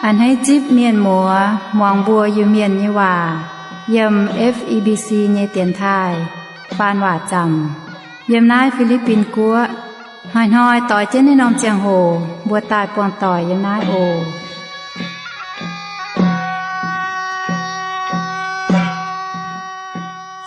A'hneiv zipv mienh muoz muangx mbuo Iu-Mienh nyei waac yiem F E B C nyei dienx taaih faan waac zaamc yiem naaiv Fi^li^bin Guoqv. Hnoi-hnoi doix jienv naaiv norm ziangh hoc mbuo daaih buangh doic yiem naaiv oc.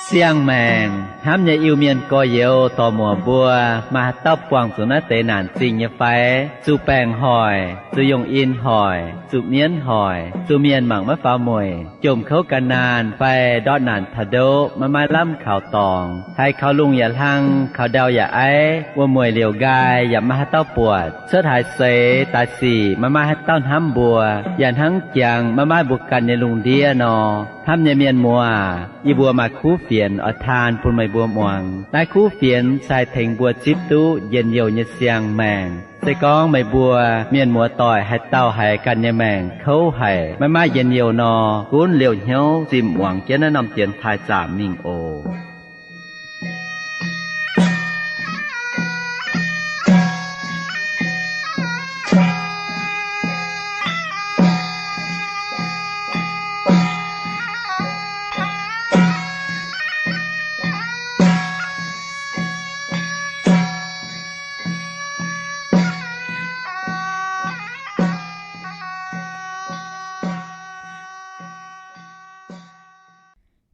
Siang-maengc hnamv nyei Iu-Mienh gorx-youz dorc-muoc mbuo, maaih haaix dauh buangh zuqc naaiv deix naanc zingh nyei fai? Zuqc baengc hoic, zuqc yungh in hoic, zuqc mienv hoic, zuqc mienh mangc maiv faaux mueic, jomc kouv gan naanh fai ndortv naanc taux ndoqv maiv maaih lamh kaux dorngx, haiz kaux lungh yaac hlang, kaux ndau yaac aiv, wuom-mueic liouc nqaai yaac maiv maaih haaix dauh buatc, cuotv haaix seix daaih sic maiv maaih haaix dauh hnamv mbuo, yaac hnangv jangx maiv maaih mbuo ganh nyei lungh ndiev nor. Hnamv nyei mienh muoz, yie mbuo maaih kuv fienx oix taan bun meih mbuo muangx. Naaiv kuv fienx se haih tengx mbuo zipv duqv njien-youh nyei siang-maengc. Se gorngv meih mbuo mienh muoz doic haaix dauh haiz ganh nyei maengc kouv haic, maiv maaih njien-youh nor, gunv liouh hnyouv zimh muangx jienv naaiv norm dienx taaih zaamc mingh oc.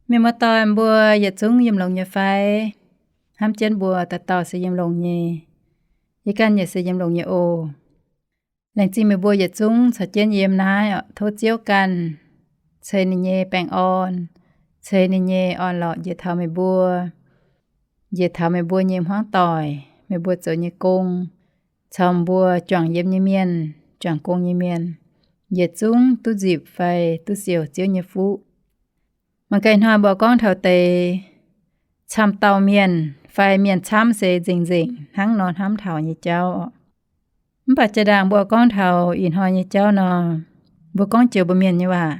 Mienh muoz-doic mbuo yietc zungv yiem longx nyei fai? Hnamv jienv mbuo dauh dauh se yiem longx nyei. Yie ganh yaac se yiem longx nyei oc. Laengz zingh meih mbuo yietc zungv caux jienv yiem naaiv oc. Tov Ziouv ganh ceix ninh nyei baengh orn, ceix ninh nyei orn-lorqc njiec taux meih mbuo, njiec taux meih mbuo nyei hmuangv doic, meih mbuo zoux nyei gong, caux mbuo juangc yiem nyei mienh, juangc gong nyei mienh, yietc zungv duqv nzipc fai duqv siouc Ziouv nyei fuqv. Mangc gaax ih hnoi mbuo gorngv taux deix camv dauh mienh fai mienh camv se nzengc-nzengc hnangv nor hnamv taux nyei jauv. Mv baac jaa-ndaangc mbuo gorngv taux ih hnoi nyei jauv nor, mbuo gorngv joux mbuo mienh nyei waac.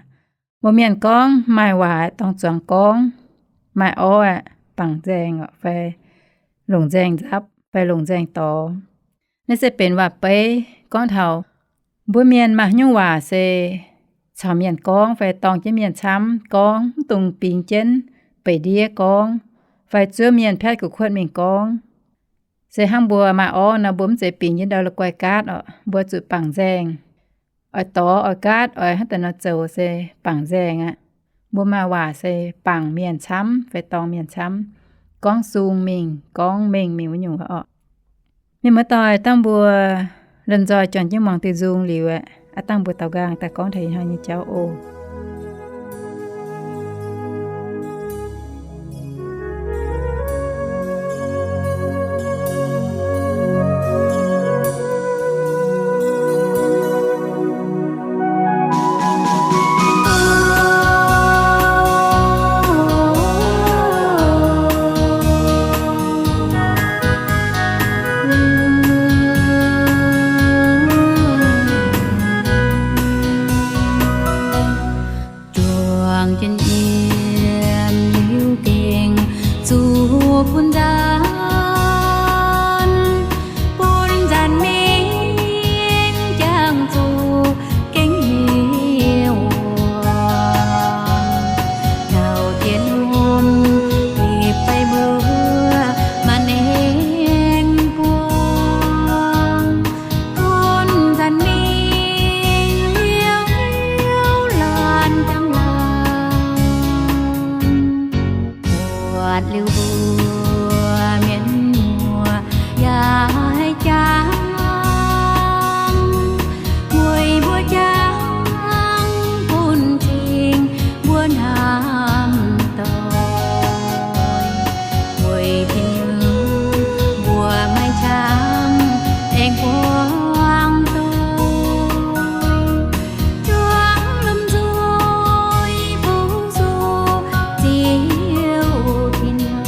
Mbuo mienh gorngv, maaih waac dorng zuangx gorngv, maaih orv aeqv, bangc nzaeng fai longc nzaeng nzapv fai longc nzaeng dorh. Naaiv se benx waac-beiv gorngv taux mbuo mienh maaih haaix nyungc waac se caux mienh gorngv fai dorng jienv mienh camv gorngv, mv dungx bingx jienv beic ndiev gorngv fai zuov mienh piatv gu'kuotv mingh gorngv. Se hnangv mbuo maaih orv nor, mbuo mv zeiz bingx jienv ndau la'guaih gaatv oc. Mbuo zuqc bangc nzaeng. Oix dorh, oix gaatv, oix hnangv daaih nor zoux se bangc nzaeng aqv. Mbuo maaih waac se bangc mienh camv fai dorng mienh camv, gorngv sung mingh, gorngv mengh mingh wuov nyungc oc. Mienh muoz-doic, dangh mbuo lomh nzoih juangc jienv muangx diuh nzung liuz aeqv, aav dangh mbuo daaux nqaang daaih gorngv taux ih hnoi nyei jauv oc. Juangc jienv yiem liuz gengh zuqc bun nzanc, bun nzanc mingh jangx zuqc gengh hiuv wuov. Taux diex fai mbuo maanc aengx buangh, bun nzanc mingh liuz hiuv laanh jangx laanh. Buatc liuz mbuo mienh muoz yaac jangx, weic mbuo jangx bun cing mbuo hnamv doic, weic Tin-Hungh mbuo maiv camv aengx buangh doic. Juangc lomh nzoih bungx zuqc Ziouv Tin-Hungh.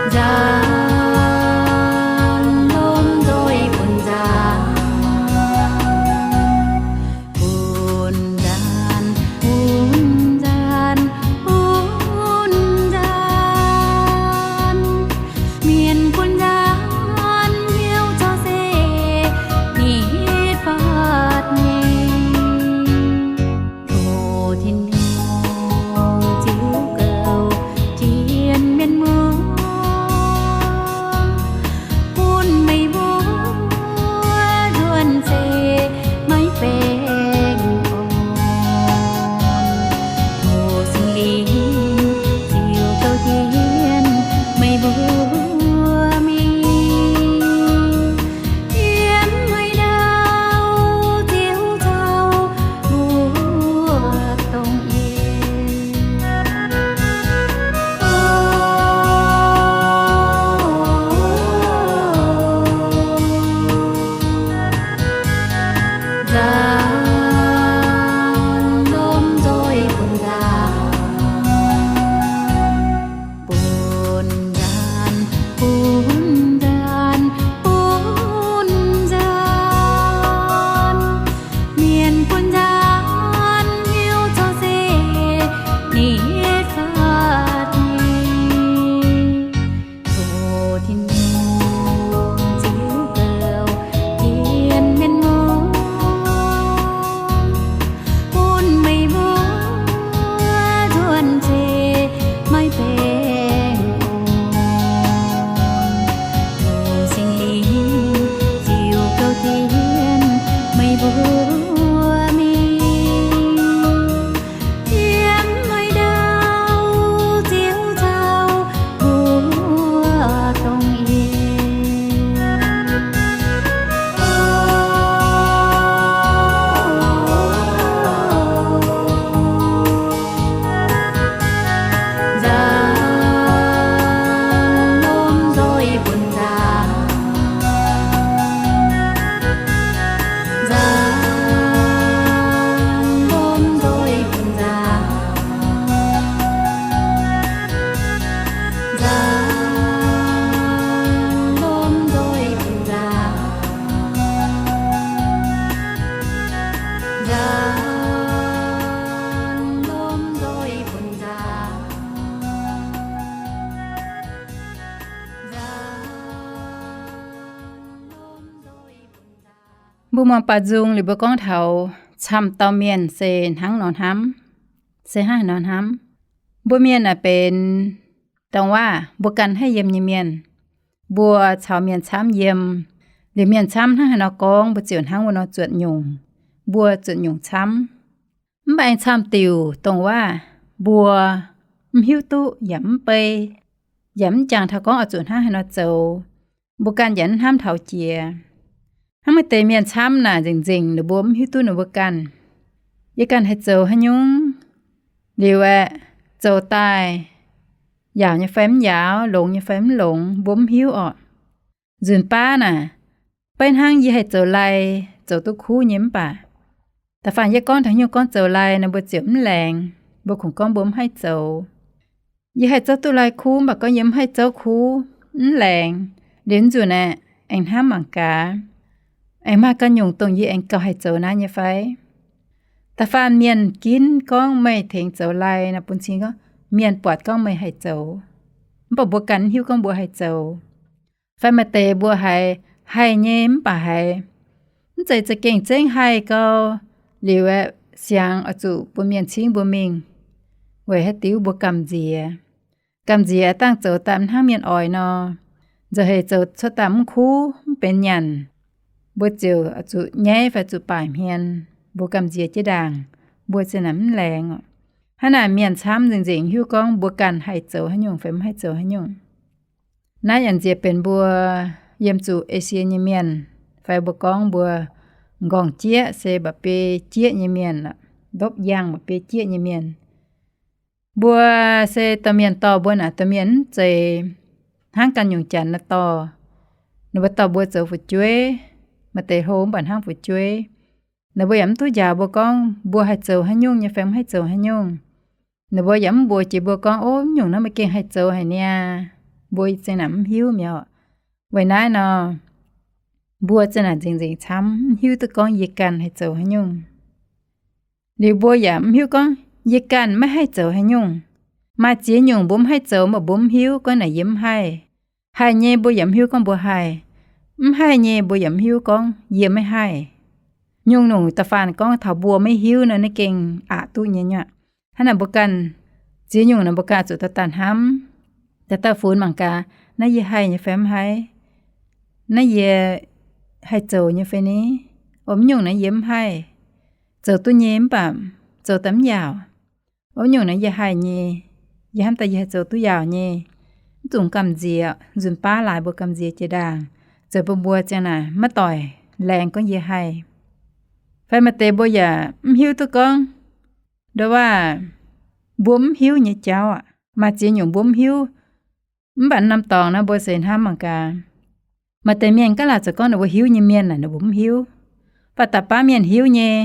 Nzanc lomh nzoih bun nzanc, bun nzanc, bun nzanc, bun mbuo mingh, yiem haaix ndau Ziouv caux mbuo dongh yie. Nzaangc lomh nzoih bun nzaangc, bun nzaanx, bun nzaanx, bun nzaanx. Mienh bun nzaanx hnyouv zoux se ninh nyei fatv. Tov Tin-Hungh Ziouv gaux jienv mienh muoz, bun meih mbuo nzuonx zeiv maiv baengh orn. Tov Singx Lingh Ziouv gaux jienv meih mbuo mingh, yiem haaix ndau Ziouv caux mbuo dongh yie. Nzaangc lomh nzoih bun nzaangc, nzaangc lomh nzoih bun nzaangc, nzaangc lomh nzoih bun nzaangc, nzaangc lomh nzoih bun nzaangc. Mbuo muangx baaux nzung liuz mbuo gorngv taux camv dauh mienh se hnangv nor hnamv, se hnangv haaix nor hnamv. Mbuo mienh naaic benx dongh waac mbuo ganh haih yiem nyei mienh. Mbuo caux mienh camv yiem, liuz mienh camv hnangv haaix nor gorngv, mbuo ziouc hnangv wuov nor zuotc nyungc. Mbuo zuotc nyungc camv. Mv baac aengx camv diuc dongh waac mbuo mv hiuv duqv yaac mv bei, yaac mv jangx taux gorngv oix zuqc hnangv haaix nor zoux, mbuo ganh yaac mv hnamv taux jiex. Hnangv maaih deix mienh camv naaic nzengc nzengc ninh mbuo mv hiuv duqv ninh mbuo ganh, yie ganh haih zoux haaix nyungc, liuz aeqv, zoux daaih yaauc nyei fai mv yaauc, longx nyei fai mv longx, mbuo mv hiuv orqc. Nzunc baav naaic, beiv hnangv yie haih zoux lai, zoux duqv kuv nyei mv baac da'faanh yie gorngv taux nyungc gorngv zoux lai nor, mbuo ziouc mv laengz, mbuo kungx gorngv mbuo mv haih zoux. Yie haih zouv duqv lai kuv, mv baac gorngv yie mv haih zouv kuv, mv laengz, liuz nzunc aeqv, aengx hnamv mangc gaax, aengx maaih ganh nyungc dongh yie aengx gauh haih zoux naaiv nyei fai? Da'faanh mienh ginv gorngv meih tengx zoux lai nor, bun cing gorngv mienh buatc gorngv meih haih zoux, mv baac mbuo ganh mv hiuv gorngv mbuo haih zoux. Fai maaih deix mbuo haiz haih nyei mv baac haiz mv zeiz za'gengh zengv haih gau, liuz aeqv, siangx oix zuqc bun mienh cingv mbuo mingh. Weic haaix diuc mbuo gamh nziex? Gamh nziex dangh zoux daaih mv hnangv mienh oix nor, nzauh heix zoux cuotv daaih mv kuv, mv benx nyanc, mbuo ziouc zuqc nyaiv fai zuqc baaic hmien. Mbuo gamh nziex jiex ndaangc, mbuo zinh naaic mv laengz. Hnangv naaic mienh camv nzengc nzengc hiuv gorngv mbuo ganh haih zoux haaix nyungc fai mv haih zoux haaix nyungc. Naaiv yaac nziex benx mbuo yiem zuqc Esie nyei mienh, fai mbuo gorngv mbuo m'nqorngv jieqv se mba'biei jieqv nyei mienh, ndopv yangh mba'biei jieqv nyei mienh. Mbuo se domh mienh dorh mbuo naaic, domh mienh mv zeiz hnangv ganh nyungc janx naaiv dorh. Ninh mbuo dorh mbuo zoux fu'jueiv, maaih deix hlo mv baac hnangv fu'jueiv. Ninh mbuo yaac mv duqv njaaux mbuo gorngv mbuo haih zoux haaix nyungc nyei fai mv haih zoux haaix nyungc. Ninh mbuo yaac mv mbuox jiex mbuo gorngv, ov, mv nyungc naaiv meih gengh haih zoux haic niaa. Mbuo zinh naaic mv hiuv mi'aqv. Weic naaiv nor, mbuo zinh naaic nzengc nzengc camv mv hiuv duqv gorngv yie ganh haih zoux haaix nyungc. Liuz mbuo yaac mv hiuv gorngv yie ganh maiv haih zoux haaix nyungc. Maaih ziex nyungc mbuo mv haih zoux, mv baac mbuo mv hiuv gorngv naaic yie mv haih. Haih nyei mbuo yaac mv hiuv gorngv mbuo haih. Mv haih nyei mbuo yaac mv hiuv gorngv yie maiv haih. Nyungc-nyungc da'faanh gorngv taux mbuo maiv hiuv nor, naaiv gengh aqc duqv nyei nyei aqv. Hnangv naaic mbuo ganh ziex nyungc naaic mbuo ganh zuqc dorh daaih hnamv, dorh daaih funx mangc gaax, naaiv yie haih nyei fai mv haih? Naaiv yie haih zoux nyei fai ni? Ov, mv nyungc naaiv yie mv haih. Zoux duqv nyei mv baac zoux daaih mv yaauc. Ov, mv nyungc naaiv yie haih nyei. Yie hnamv daaih yie haih zoux duqv yaauc nyei. mv dungx gamh nziex, nzunc baav laaix mbuo gamh nziex jiex ndaangc, zoux bun mbuo ziang naaic maiv doic laengz gorngv yie haih. Fai maaih deix mbuo yaac mv hiuv duqv gorngv nduov waac mbuo mv hiuv nyei jauv aqv. Maaih ziex nyungc mbuo mv hiuv, mv baac norm dorngx naaiv mbuo se hnamv mangc gaax. Maaih deix mienh gaav laaic zoux gorngv ninh mbuo hiuv nyei mienh naaic ninh mbuo mv hiuv. Mv baac da'baav mienh hiuv nyei,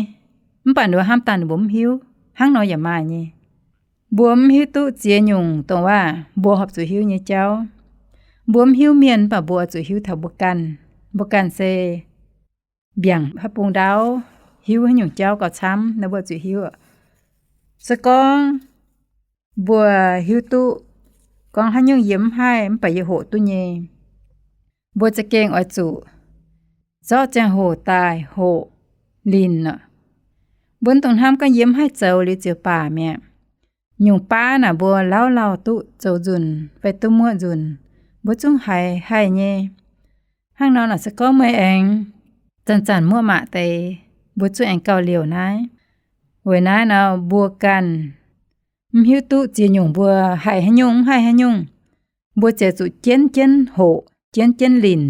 mv baac ninh mbuo hnamv daaih ninh mbuo mv hiuv. Hnangv nor yaac maaih nyei. Mbuo mv hiuv duqv ziex nyungc dongh waac mbuo horpc zuqc hiuv nyei jauv. Mbuo mv hiuv mienh, mv baac mbuo oix zuqc hiuv taux mbuo ganh. Mbuo ganh se mbiaangc haaix bung ndaauv, hiuv haaix nyungc jauv gauh camv nor mbuo zuqc hiuv. Se gorngv mbuo hiuv duqv gorngv haaix nyungc yie mv haih mv baac yie hoqc duqv nyei, mbuo za'gengh oix zuqc zorqv ziangh hoc daaih hoqc linc oc. Mbuo mv dungx hnamv gorngv yie mv haih zoux liuz ziouc baac mi'aqv. Nyungc baav naaic mbuo lauh lauh duqv zoux nzunc fai duqv muoqv nzunc, mbuo zungv haiz haih nyei. Hnangv nor naaic se gorngv meih aengx zanc-zanc muoqv maac deix, mbuo zungv aengx gauh liouc naaiv. Weic naaiv nor mbuo ganh mv hiuv duqv ziex nyungc mbuo haih haaix nyungc mv haih haaix nyungc, mbuo ziouc zuqc jienv jienv hoqc, jienv jienv linc,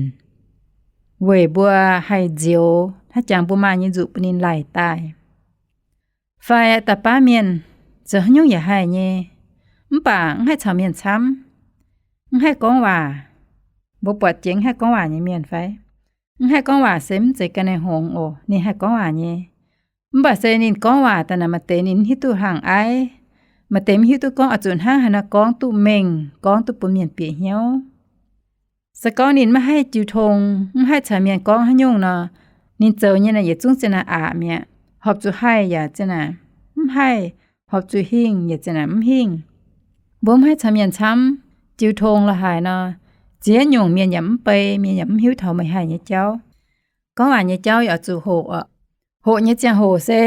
weic mbuo haih nzioux hnangv jangx mbuo maaih nyei nzuqc bun ninh laic daaih. Fai da'baav mienh zoux haaix nyungc yaac haih nyei, mv baac mv haih caux mienh camv, mv haih gorngv waac. Mbuo buatc jiex mv haih gorngv waac nyei mienh fai? Mv haih gorngv waac se mv zeiz ga'naaiv hngongx oc, ninh haih gorngv waac nyei. Mv baac se ninh gorngv waac daaih naaic maaih deix ninh mv hiuv duqv hlang aiv, maaih deix mv hiuv duqv gorngv oix zuqc hnangv haaix nor gorngv duqv mengh, gorngv duqv bun mienh bieqc hnyouv. Se gorngv ninh maiv haih jiu tong, mv haih caux mienh gorngv haaix nyungc nor, ninh zoux nyei naaic yietc zungv ziang naaic aqc mi'aqv. Horpc zuqc haih yaac ziang naaic mv haih, horpc zuqc hingh yaac ziang naaic mv hingh. Mbuo mv haih caux mienh camv jiu tong lorqc haaix nor, ziex nyungc mienh yaac mv bei, mienh yaac mv hiuv taux meih haih nyei jauv. Gorngv waac nyei jauv yaac oix zuqc hoqc oc. Hoqc nyei ziangh hoc se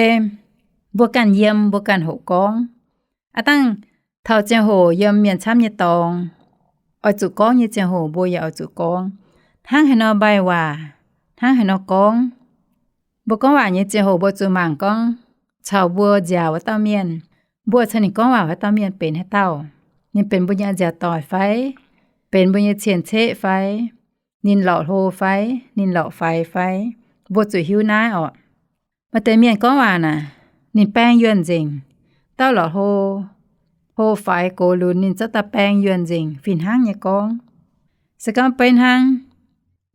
mbuo ganh yiem, mbuo ganh hoqc gorngv. Aav dangh taux ziangh hoc yiem mienh camv nyei dorngx, oix zuqc gorngv nyei ziangh hoc mbuo yaac oix zuqc gorngv. Hnangv haaix nor mbaih waac, hnangv haaix nor gorngv. Mbuo gorngv waac nyei ziangh hoc mbuo zuqc mangc gorngv caux mbuo nziaauc wuov dauh mienh, mbuo caux ninh gorngv waac wuov dauh mienh benx haaix dauh. Ninh benx mbuo nyei a'nziaauc doic fai? Benx mbuo nyei cien-ceqv fai? Ninh lorqc hlo fai? Ninh lorqc faix fai? Mbuo zuqc hiuv naaiv oc. Maaih deix mienh gorngv waac naaic, ninh baeng yuonh nzengc. Dauh lorqc hlo, hlo faix gox lunx ninh zorqv daaih baeng yuonh nzengc fih hnangv nyei gorngv. Se gorngv beiv hnangv,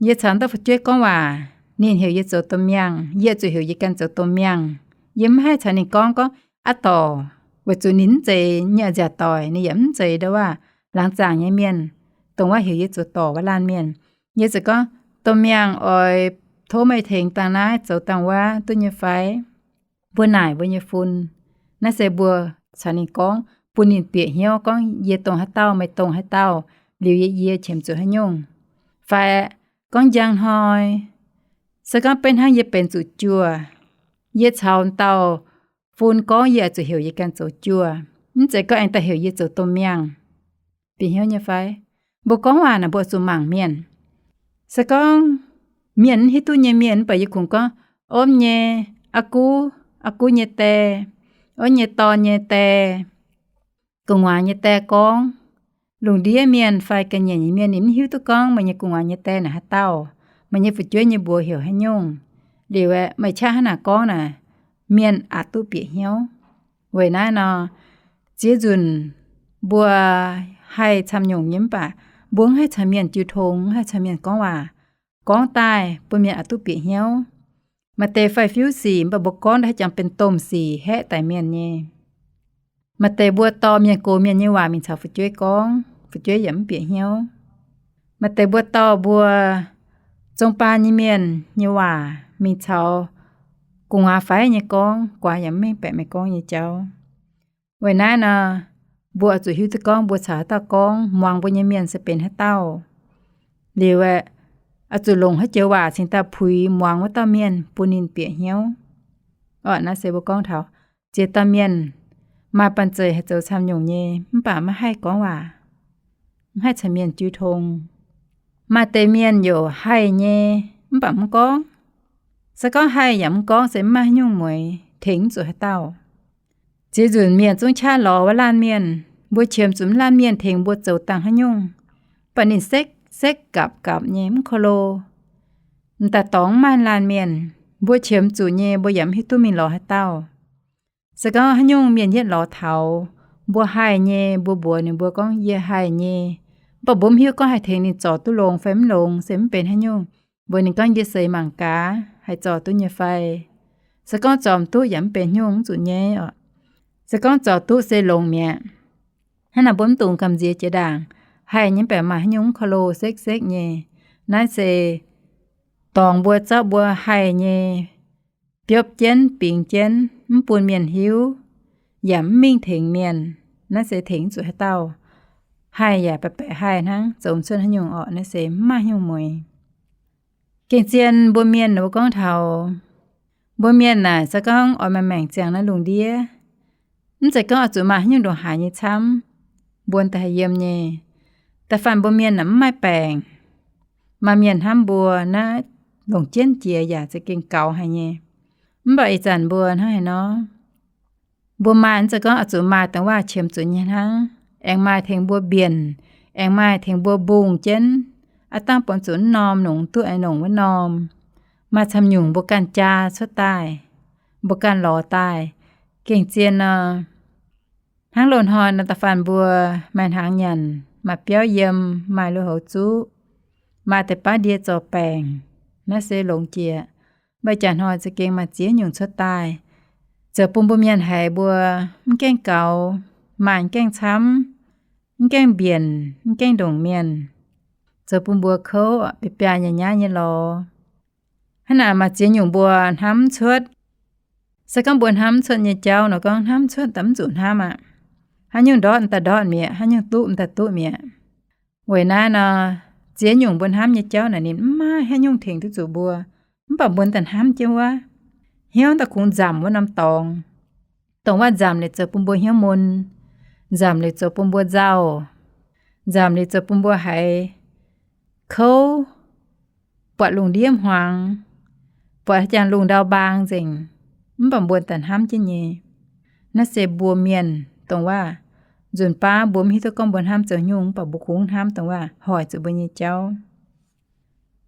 yie caux dauh fu'jueiv gorngv waac, ninh heuc yie zoux domh miangh, yie zuqc heuc yie ganh zoux domh miangh. Yie mv haih caux ninh gorngv gorngv, aav dorc, weic zuqc ninh mv zeiz nyei a'nziaauc doic, ninh yaac mv zeiz nduov waac laangz zaangc nyei mienh, dongh wuov heuc yie zoux dorc wuov laanh mienh. Yie ziouc gorngv, domh miangh oix tov meih tengx dangh naaiv zoux dangh wuov duqv nyei fai? Mbuo naaic mbuo nyei fun. Naaiv se mbuo caux ninh gorngv bun ninh bieqc hnyouv gorngv yie dongh haaix dauh, meih dongh haaix dauh, liuz yie, yie qiemx zuqc haaix nyungc. Fai gorngv njang hnoi, se gorngv beiv hnangv yie benx zuqc juoh, yie caux dauh fun gorngv yie oix zuqc heuc yie ganh zoux juoh, mv zeiz gorngv aengx daaih heuc yie zoux domh miangh. Bieqc hnyouv nyei fai? Mbuo gorngv waac naaic mbuo zuqc mangc mienh. Se gorngv mienh mv hiuv duqv nyei mienh mv baac yie kungx gorngv, omv nyei, aa guv, aa guv nyei die, omv nyei dorn nyei die, gu'nguaaz nyei die gorngv. Lungh ndiev mienh fai ga'nyiec nyei mienh ninh mv hiuv duqv gorngv meih nyei gu'nguaaz nyei die naaic haaix dauh, meih nyei fu'jueiv nyei mbuox heuc haaix nyungc. Liuz aeqv, meih qaqv hnangv naaic gorngv naaic, mienh aqc duqv bieqc hnyouv. Weic naaiv nor, ziex nzunc mbuo haih camv nyungc nyei mv baac mbuo mv haih caux mienh jiu tong, mv haih caux mienh gorngv waac. Gorngv daaih bun mienh aqc duqv bieqc hnyouv. Maaih deix faix-fiuv sic mv baac mbuo gorngv daaih haih jangx benx domh sic haeqv daic mienh nyei. Maaih deix mbuo dorh mienh gox mienh nyei waac mingh caux fu'jueiv gorngv, fu'jueiv yaac mv bieqc hnyouv. Maaih deix mbuo dorh mbuo zong baan nyei mienh nyei waac mingh caux gu'nguaaz faix nyei gorngv, gu'nguaaz yaac mv mengh baeqc meih gorngv nyei jauv. Weic naaiv nor, mbuo oix zuqc hiuv duqv gorngv mbuo caux haaix dauh gorngv, muangx mbuo nyei mienh se benx haaix dauh. Liuz aeqv, oix zuqc longc haaix joux waac cingx daaih puix muangx wuov dauh mienh bun ninh bieqc hnyouv. Orqc, naaiv se mbuo gorngv taux ziex dauh mienh maaih banh zeic haih zoux camv nyungc nyei mv baac maiv haih gorngv waac, mv haih caux mienh jiu tong. Maaih deix mienh yaac haih nyei mv baac mv gorngv. Se gorngv haih yaac mv gorngv se mv maaih haaix nyungc mueix, tengx mv zuqc haaix dauh. Ziex nzunc mienh zungv qaqv lorz wuov laanh mienh, mbuo qiemx zuqc mv laanh mienh tengx mbuo zoux dangh haaix nyungc. baac ninh sekv sekv gapc gapc nyei mv ko lo. M'daaih dorngx mv maaih laanh mienh, mbuo qiemx zuqc nyei, mbuo yaac mv hiuv duqv mingh lorz haaix dauh. Se gorngv haaix nyungc mienh yietv lorz taux, mbuo haih nyei, mbuo mbuox ninh mbuo gorngv, Yie haih nyei. Mv baac mbuo mv hiuv gorngv haih tengx ninh zorc duqv longx fai mv longx, se mv benx haaix nyungc. Mbuox ninh gorngv, Yie seix mangc gaax haih zorc duqv nyei fai. Se gorngv zorc mv duqv yaac mv benx haaix nyungc, mv zuqc nyaiv oc. Se gorngv zorc duqv se longx mi'aqv. Hnangv naaic mbuo mv dungx gamh nziex jiex ndaangc. Haih nyei mv baac maaih haaix nyungc mv ko lo sekv sekv nyei. Naaiv se dorngx mbuo, zorqv mbuo haih nyei biopv jienv, bingx jienv, mv bun mienh hiuv, yaac mv mingh tengx mienh. Naaiv se tengx mv zuqc haaix dauh. Haih yaac baeqc baeqc haih hnangv, zoux mv cuotv haaix nyungc orqc. Naaiv se mv maaih haaix nyungc mueiz. Gengh zien mbuo mienh mbuo gorngv taux mbuo mienh naaic, se gorngv oix maaih maengc ziangh naaiv lungh ndiev, mv zeiz gorngv oix zuqc maaih haaix nyungc ndongc haaix nyei camv, mbuo daaih haih yiem nyei. Da'faanh mbuo mienh naaic mv maaih baengc. Maaih mienh hnamv mbuo naaiv longc jienv jiex yaac za'gengh gaux haic nyei. Mv baac ih zanc mbuo hnangv haaix nor, mbuo maaih mv zeiz gorngv oix zuqc maaih dongh waac qiemx zuqc nyei hnangv. Aengx maaih tengx mbuo mbienc, aengx maaih tengx mbuo mbungh jienv, aav dangh buatc zuqc mv norm nongc duqv aengx nongc wuov norm. Maaih camv nyungc mbuo ganh jaa cuotv daaih, mbuo ganh lorz daaih. Gengh zien nor, hnangv loz-hnoi nor, da'faanh mbuo maaih hnaangx nyanc, maaih biauv yiem, maaih lui-houx zuqv, maaih deix baav ndie zorc baengc, naaiv se longx jiex. Mv baac jaax hnoi za'gengh maaih ziex nyungc cuotv daaih, zoux bun mbuo mienh haiz mbuo mv gaengh gaux, maaih mv gaengh camv, mv gaengh mbienc, mv gaengh ndongc mienh, zoux bun mbuo kouv biaa biaa nyei nyaiv nyei lorz. Hnangv naaic maaih ziex nyungc mbuo hnamv cuotv. Se gorngv mbuo hnamv cuotv nyei jauv nor, gorngv hnamv cuotv daaih mv zuqc hnamv aqv. Haaix nyungc ndortv daaih ndortv mi'aqv, haaix nyungc duqv daaih duqv mi'aqv. Weic naaiv nor, ziex nyungc mbuo hnamv nyei jauv naaic ninh mv maaih haaix nyungc tengx duqv zuqc mbuo. Mv baac mbuo daaih hnamv jienv wuov, hnyouv daaih kungx nzamc wuov norm dorngx. Dongh waac nzamc liuz zoux bun mbuo hnyouv mun, nzamc liuz zoux bun mbuo nzauh, nzamc liuz zoux bun mbuo haiz kouv, buatc lungh ndiev hmuangx, buatc haaix jangx lungh ndau mbaang nzengc, mv baac mbuo daaih hnamv jienv nyei. Naaiv se mbuo mienh dongh waac. Nzunc baav mbuo mv hiuv duqv gorngv mbuo hnamv zoux nyungc, mv baac mbuo kungx hnamv dongh waac hoic zuqc mbuo nyei jauv.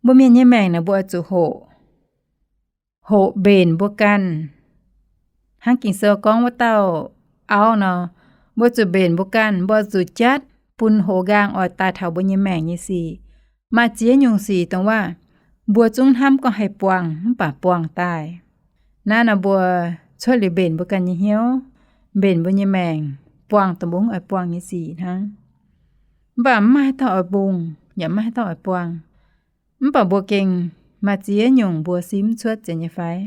Mbuo mienh nyei maengc naaic mbuo oix zuqc hoqc, hoqc mbenc mbuo ganh. Hnangv Ging-Sou gorngv wuov dauh auv nor, mbuo zuqc mbenc mbuo ganh, mbuo zuqc jatv bun hoz nqaang oix daaih taux mbuo nyei maengc nyei sic. Maaih ziex nyungc sic dongh waac mbuo zungv hnamv gorngv haih buangh mv baac buangh daaih. Naaiv nor mbuo cuotv liuz mbenc mbuo ganh nyei hnyouv, mbenc mbuo nyei maengc, buangh dongh mbuo oix buangh nyei sic hnangv. Mv baac mv maaih haaix dauh oix mbungh, yaac mv maaih haaix dauh oix buangh. Mv baac mbuo gengh maaih ziex nyungc mbuo simv cuotv ziouc nyei fai?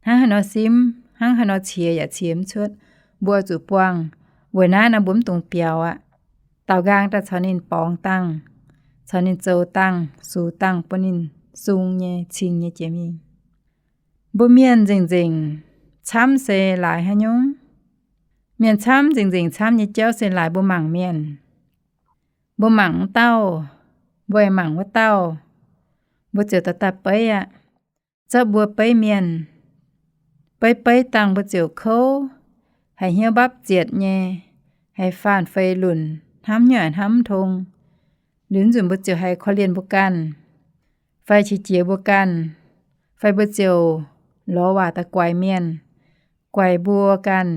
Hnangv haaix nor simv, hnangv haaix nor ciex yaac ciex mv cuotv. Mbuo zuqc buangh. Weic naaiv nor mbuo mv dungx biaux aqv. Daaux nqaang daaih caux ninh borngz dangh, caux ninh zoux dangh, sux dangh bun ninh sung nyei, cing nyei jiex mingh. Mbuo mienh nzengc-nzengc camv se laaix haaix nyungc? Mienh camv nzengc-nzengc camv nyei jauv se laaix mbuo mangc mienh. Mbuo mangc wuov dauh, mbuo aengx mangc wuov dauh, mbuo ziouc daaih daaih beiv aqv. Zorqv mbuo beiv mienh, beiv beiv dangh mbuo ziouc kouv, haiz hnyouv mbapv zietc nyei, haiz faanh feix lunc, hnamv hnyouv hnamv mv tong. Liuz nzunc mbuo ziouc haiz korv-lienh mbuo ganh, fai qiex jiez mbuo ganh, fai mbuo ziouc lorz waac daaih guaix mienh, guaix mbuo ganh,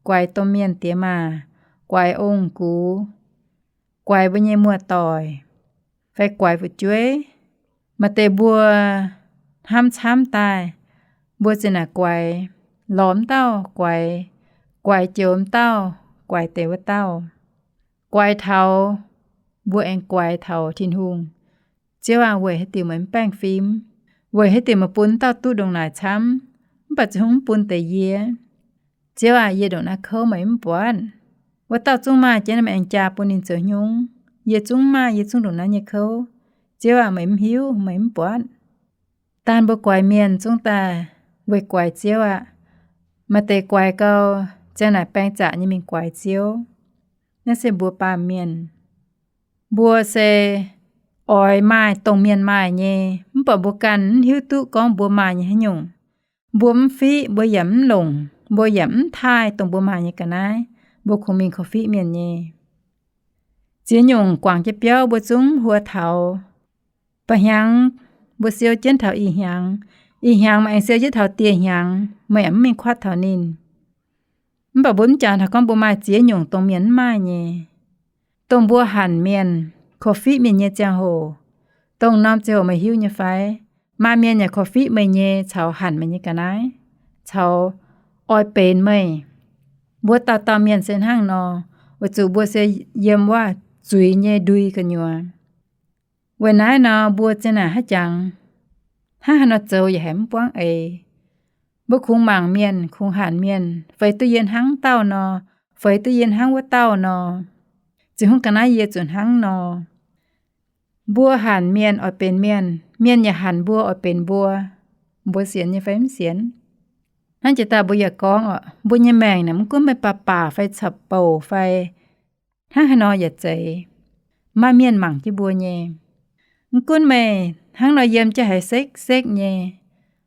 guaix domh mienh diex maac, guaix ong-gux, guaix mbuo nyei muoz-doic, fai guaix fu'jueiv. Maaih deix mbuo hnamv camv daaih, mbuo ziouc naaic guaix, lorz wuov dauh guaix, guaix joux wuov dauh, guaix deix wuov dauh. Guaix taux, mbuo aengx guaix taux Tin-Hungh. Ziouv aah, weic haaix diuc meih mv baengh fim? Weic haaix diuc meih bun wuov dauh duqv ndongc naaic camv, mv baac ziouc mv bun deix yie? Ziouv aah, yie ndongc naaiv kouv meih mv buatc? Wuov dauh zungv maaih jienv, meih aengx jaa bun ninh zoux hnyungv. Yie zungv maaih, yie zungv ndongc naaiv nyei kouv. Ziouv aah, meih mv hiuv, meih mv buatc? Daan mbuo guaix mienh zungv daaih weic guaix Ziouv aqv. Maaih deix guaix gau, ziang naaic baeng zaqc nyei mingh guaix Ziouv. Naaiv se mbuo baamh mienh. Mbuo se oix maaih dongh mienh maaih nyei, mv baac mbuo ganh mv hiuv duqv gorngv mbuo maaih nyei haaix nyungc. Mbuo mv fiqv, mbuo yaac mv longc, mbuo yaac mv taaih dongh mbuo maaih nyei ga'naaiv. Mbuo kungx mingh korv-fiqv mienh nyei. Ziex nyungc guangc jienv biauv mbuo zungv huo taux. Ba'hnyangx mbuo siou jienv taux ih hnyangx, ih hnyangx maaih aengx siou jienv taux dieh hnyangx, meih yaac mv mingh kuatv taux ninh. Mv baac mbuo mv jangx taux gorngv mbuo maaih ziex nyungc dongh mienh mv maaih nyei. Dongh mbuo hanc mienh, korv-fiqv mienh nyei ziangh hoc, dongh norm ziangh hoc meih hiuv nyei fai? Maaih mienh yaac korv-fiqv meih nyei caux hanc meih nyei ga'naaiv, caux oix benx meih. Mbuo dauh dauh mienh se hnangv nor, weic zuqc mbuo se yiem wuov zuiz nyei ndui gu'nyuoz. Weic naaiv nor mbuo zinh naaic haaix jangx, hnangv haaix nor zoux yaac haiz mv buangv eix. Mbuo kungx mangc mienh, kungx hanc mienh, feix duqv yie hnangv dauh nor, feix duqv yie hnangv wuov dauh nor. Ziouv hungh ga'naaiv yie zuqc hnangv nor. Mbuo hanc mienh oix benx mienh, mienh yaac hanc mbuo oix benx mbuo. Mbuo sienx nyei fai mv sienx? Hnangv jiex daaih mbuo yaac gorngv oc, mbuo nyei maengc naaic mv gunv meih baac baac fai caux bouc fai hnangv haaix nor yaac zeiz, maaih mienh mangc jienv mbuo nyei. Mv gunv meih hnangv nor yiem jienv haiz sekv-sekv nyei,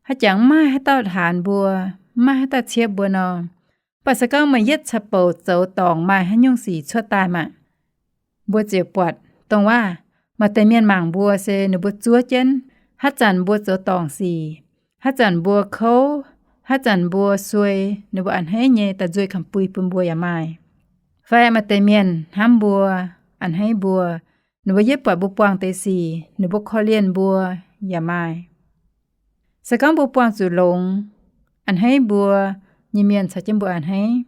haaix jangx mv maaih haaix dauh haanz mbuo, mv maaih haaix dauh ciepv mbuo nor, mv baac se gorngv meih yietv caux bouc zoux dorngc maaih haaix nyungc sic cuotv daaih maah, mbuo ziouc buatc dongh waac maaih deix mienh mangc mbuo se ninh mbuo zuov jienv, haaix zanc mbuo zoux dorngc sic, haaix zanc mbuo kouv, haaix zanc mbuo suei, ninh mbuo a'hneiv nyei da'nzuih kamx-bui bun mbuo yaac maaih. Fai maaih deix mienh hnamv mbuo, a'hneiv mbuo, ninh mbuo yietv buatc mbuo buangh deix sic, ninh mbuo korv-lienh mbuo yaac maaih. Se gorngv mbuo buangh zuqc longx, a'hneiv mbuo nyei mienh caux jienv mbuo a'hneiv.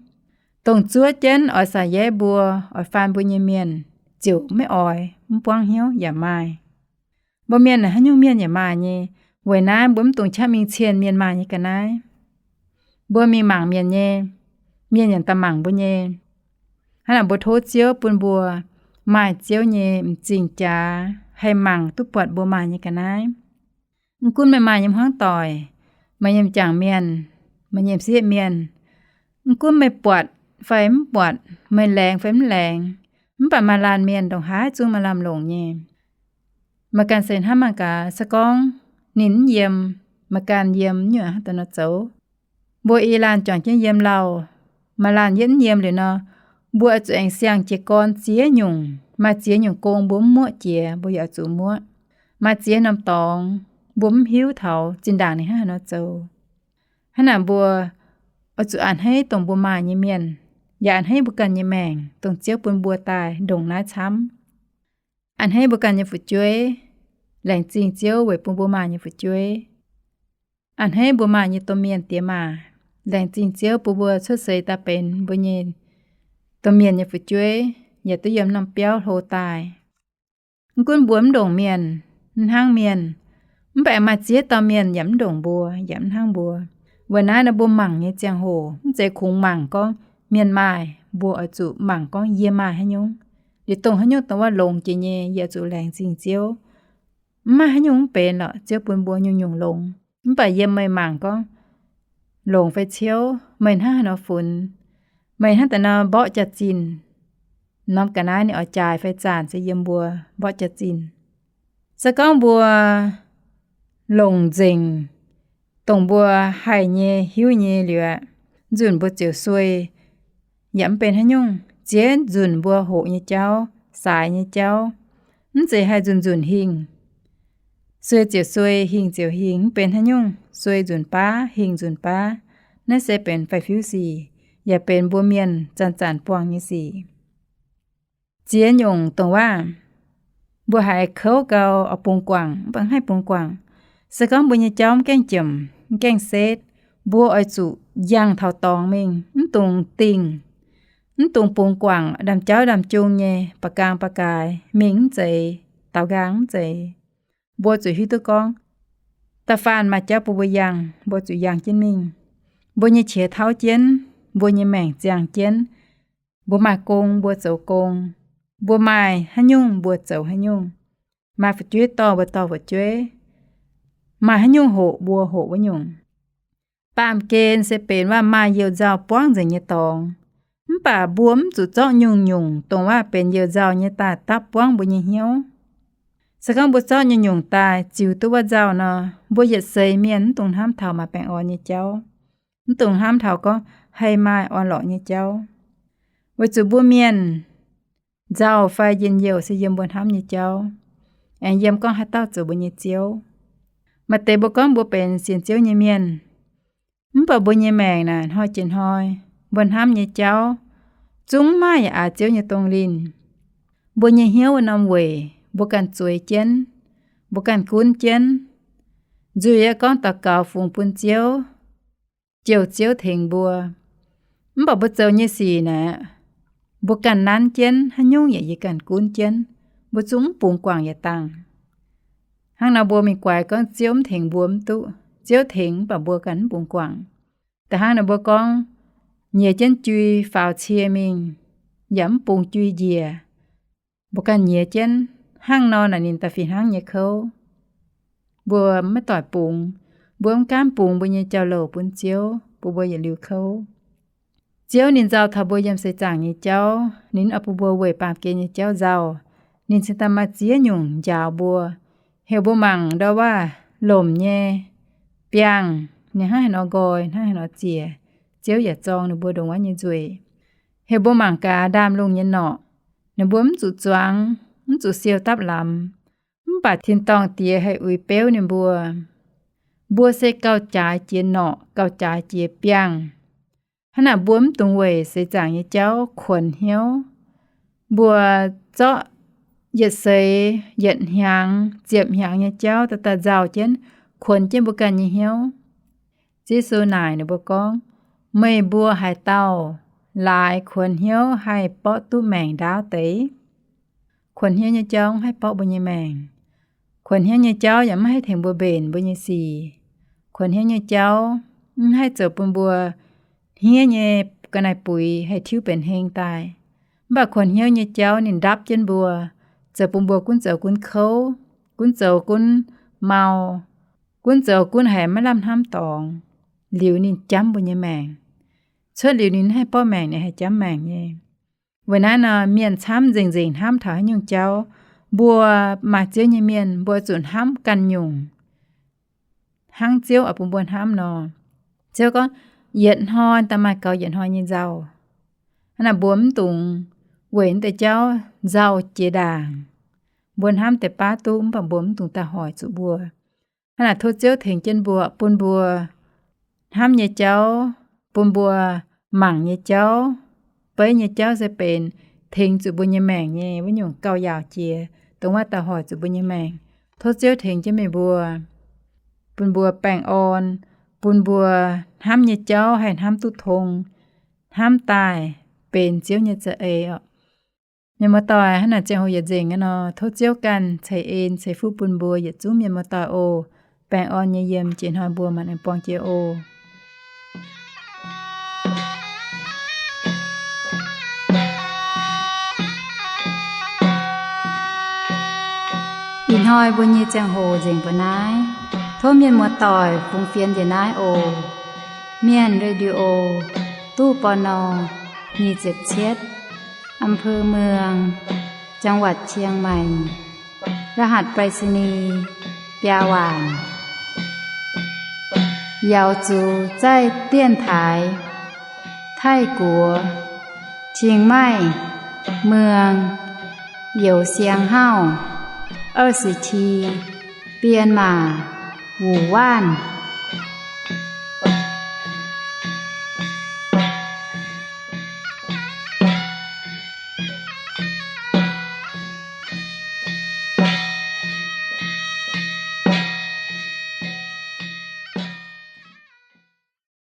Dongh zuov jienv oix saax-yaev mbuo, oix faan mbuo nyei mienh ziouc maiv oix, mv buangv hnyouv yaac maaih. Mbuo mienh naaic haaix nyungc mienh yaac maaih nyei. Weic naaiv mbuo mv dungx qaqv mingh cienh mienh maaih nyei ga'naaiv. Mbuo mingh mangc mienh nyei, mienh yaac daaih mangc mbuo nyei. Hnangv naaic mbuo tov Ziouv bun mbuo maaih Ziouv nyei m'zing jaax haih mangc duqv buatc mbuo maaih nyei ga'naaiv. Mv gunv meih maaih nyei hmuangv doic, meih nyei m'jangc mienh, meih nyei m'sieqv mienh, mv gunv meih buatc fai mv buatc, meih laengz fai mv laengz, mv baac maaih laanh mienh ndongc haaix zungv maaih lamh longc nyei. Meih ganh se hnamv mangc gaax, se gorngv ninh mv yiem, meih ganh yiem, nyungc hnangv daaih nor zoux. Mbuo i laanh juangc jienv yiem lauh, maaih laanh yietv mv yiem liuz nor, mbuo oix zuqc aengx siang-jiez gorn ziex nyungc. Maaih ziex nyungc gong mbuo mv muoqv jiex, mbuo yaac oix zuqc muoqv. Maaih ziex norm dorngx mbuo mv hiuv taux zinh ndaangc ninh hnangv haaix nor zoux. Hnangv naaic mbuo oix zuqc a'hneiv dongh mbuo maaih nyei mienh, yaac a'hneiv mbuo ganh nyei maengc, dongh Ziouv bun mbuo daaih ndongc naaiv camv. A'hneiv mbuo ganh nyei fu'jueiv, laengz zingh Ziouv weic bun mbuo maaih nyei fu'jueiv. A'hneiv mbuo maaih nyei domh mienh diex maac, laengz zingh Ziouv bun mbuo cuotv seix daaih benx mbuo nyei domh mienh nyei fu'jueiv, yaac duqv yiem norm biauv hlo daaih. Mv gunv mbuo mv ndongc mienh, mv hnangv mienh, mv baac maaih ziex dauh mienh yaac mv ndongc mbuo, yaac mv hnangv mbuo. Weic naaiv nor mbuo mangc nyei ziangh hoc mv zeiz kungx mangc gorngv mienh maaih, mbuo oix zuqc mangc gorngv yie maaih haaix nyungc. Liuz dongh haaix nyungc dongh wuov longx jiex nyei, yie oix zuqc laengz zingh Ziouv. Mv maaih haaix nyungc mv benx lorqc, Ziouv bun mbuo nyungc-nyungc longx. Mv baac yiem meih mangc gorngv longc fai ciouv, meih hnangv haaix nor funx, meih hnangv daaih nor mborqv jaax-zinh, norm ga'naaiv ninh oix jaaix fai zaanc se yiem mbuo mborqv jaax-zinh. Se gorngv mbuo longc nzengc dongh mbuo haih nyei hiuv nyei liuz aqv, nzunc mbuo ziouc suei, yaac mv benx haaix nyungc. Ziex nzunc mbuo hoqc nyei jauv, saaix nyei jauv, mv zeiz haih nzunc-nzunc hingh. Suei ziouc suei, hingh ziouc hingh, mv benx haaix nyungc. Suei nzunc baav, hingh nzunc baav. Naaiv se benx faix-fiuv sic, yaac benx mbuo mienh zanc-zanc buangh nyei sic. Ziex nyungc dongh waac, mbuo haiz kouv gau oix bungx guangc, mv baac mv haih bungx guangc. Se gorngv mbuo nyei jauv mv gaengh jomc, mv gaengh setv, mbuo oix zuqc yangh taux dorngx mingh, mv dungx dingh, mv dungx bungx guangc, ndaamv-jauv ndaamv-jung nyei, ba'gaang ba'gaaix, mingh mv zeiz, daaux nqaang mv zeiz. Mbuo zuqc hiuv duqv gorngv, da'faanh maaih jauv bun mbuo yangh, mbuo zuqc yangh jienv mingh. Mbuo nyei qiex tauv jienv, mbuo nyei maengc ziangh jienv. Mbuo maaih gong mbuo zoux gong, mbuo maaih haaix nyungc mbuo zoux haaix nyungc. Maaih fu'jueiv dorh mbuo dorh fu'jueiv, maaih haaix nyungc hoqc mbuo hoqc wuov nyungc. Baamh gen se benx waac maaih you nzauh buangv nzengc nyei dorngx. Mv baac mbuo mv zuqc zorqv nyungc-nyungc dongh waac benx you nzauh nyei daaih dapv buangv mbuo nyei hnyouv. Se gorngv mbuo zorqv nyungc-nyungc daaih ziux duqv wuov nzauh nor, mbuo yietc seix mienh mv dungx hnamv taux maaih baengh orn nyei jauv, mv dungx hnamv taux gorngv haih maaih orn-lorqc nyei jauv. Weic zuqc mbuo mienh Nzauh fai njien-youh se yiem mbuo hnamv nyei jauv, aengx yiem gorngv haaix dauh zoux mbuo nyei ziouv. Maaih deix mbuo gorngv mbuo benx sienx Ziouv nyei mienh, mv baac mbuo nyei maengc naaic hnoi jiex hnoi, mbuo hnamv nyei jauv zungv maaih yaac aax Ziouv nyei dongh linh. Mbuo nyei hnyouv wuov norm weic mbuo ganh zueiz jienv, mbuo ganh gunv jienv. Nzuih yaac gorngv daux gaux fungx bun Ziouv, jouh Ziouv tengx mbuo. Mv baac mbuo zoux nyei sic naaic, mbuo ganh nanv jienv, haaix nyungc yaac yie ganh gunv jienv, mbuo zungv mv bungx guangc yietc dangh. Hnangv nor mbuo mingh guaix gorngv Ziouv mv tengx mbuo mv duqv. Ziouv tengx mv baac mbuo ganh mv bungx guangc. Da'faanh hnangv naaic mbuo gorngv nyiex jienv jui faaux cie mingh, yaac mv bungx jui njiec, mbuo ganh nyiex jienv. Hnangv nor naaic ninh da'fih hnangv nyei kouv. Mbuo maiv doic bungx, mbuo mv gaamv bungx mbuo nyei jauv-louc bun Ziouv, bun mbuo yietc liuz kouv. Ziouv ninh nzauh taux mbuo yiem seix zaangc nyei jauv, ninh oix bun mbuo weic baamh gen nyei jauv nzauh. Ninh cingx daaih maaih ziex nyungc njaaux mbuo, heuc mbuo mangc ndau-waav lomc nyei biangh, ninh hnangv haaix nor nqoi, hnangv haaix nor ziec, Ziouv yaac zorng ninh mbuo ndongc wuov nyei nzueic. Heuc mbuo mangc gaax ndaamv-lungh nyei norqc, ninh mbuo mv zuqc zuangx, mv zuqc siou dapv lamz, mv baac tin-dorngh Diex haih uix beuv ninh mbuo. Mbuo se gauh jaaix jiex norqc, gauh jaaix jiex biangh. Hnangv naaic mbuo mv dungx weic seix zaangc nyei jauv kuonx hnyouv. Mbuo zorqv yietc seix, yietc hnyangx, ziepc hnyangx nyei jauv daaih daaih nzauh jienv, kuonx jienv mbuo ganh nyei hnyouv. Yesu naaic ninh mbuo gorngv, meih mbuo haaix dauh laaix kuonx hnyouv haih borqv duqv maengc ndaauv deix? Kuonx hnyouv nyei jauv mv haih borqv mbuo nyei maengc. Kuonx hnyouv nyei jauv yaac mv haih tengx mbuo mbenc mbuo nyei sic. Kuonx hnyouv nyei jauv mv haih zoux bun mbuo hniev nyei ga'naaiv-buix haih tiuv benx heng daaih. Mv baac kuonx hnyouv nyei jauv ninh ndapv jienv mbuo, zoux bun mbuo gunv zoux gunv kouv, gunv zoux gunv mau, gunv zoux gunv haiz maiv lamh hnamv dorngx, liuz ninh jamv mbuo nyei maengc. Cuotv liuz ninh mv haih borqv maengc, ninh haih jamv maengc nyei. Weic naaiv nor mienh camv nzengc-nzengc hnamv taux haaix nyungc jauv, mbuo maaih Ziouv nyei mienh mbuo zuqc hnamv ganh nyungc hnangv Ziouv oix bun mbuo hnamv nor. Ziouv gorngv, yietc hnoi daaih maaih gaux yietc hnoi nyei nzauh. Hnangv naaic mbuo mv dungx weic naaiv deix jauv nzauh jiex ndaangc. Mbuo hnamv deix baav duqv mv baac mbuo mv dungx daaih hoic zuqc mbuo. Hnangv naaic tov Ziouv tengx jienv mbuo, bun mbuo hnamv nyei jauv, bun mbuo mangc nyei jauv, beiv nyei jauv se benx tengx zuqc mbuo nyei maengc nyei wuov nyungc gauh yaauc jiex, dongh wuov daaih hoic zuqc mbuo nyei maengc. Tov Ziouv tengx jienv meih mbuo, bun mbuo baengh orn, bun mbuo hnamv nyei jauv haih hnamv duqv tong, hnamv daaih benx Ziouv nyei za'eix oc. Mienh muoz-doic, hnangv naaic ziangh hoc yietc nzengc aqv nor, tov Ziouv ganh ceix en ceix fuqv bun mbuo yietc zungv mienh muoz-doic oc. Baengh orn nyei yiem, jiex hnoi mbuo maanc aengx buangh jiex oc. Ih hnoi mbuo nyei ziangh hoc nzengc mbuo naaiv. Tov mienh muoz-doic fungx fienx njiec naaiv oc. Mienh Radio, ตู้ ปณ. nyic ziepc cietv, อำเภอเมือง จังหวัดเชียงใหม่ รหัสไปรษณีย์ biaa waanc. 瑶族在电台泰国清迈เมือง Yau Siang Hau, 二十七, 编码 Wu Wan.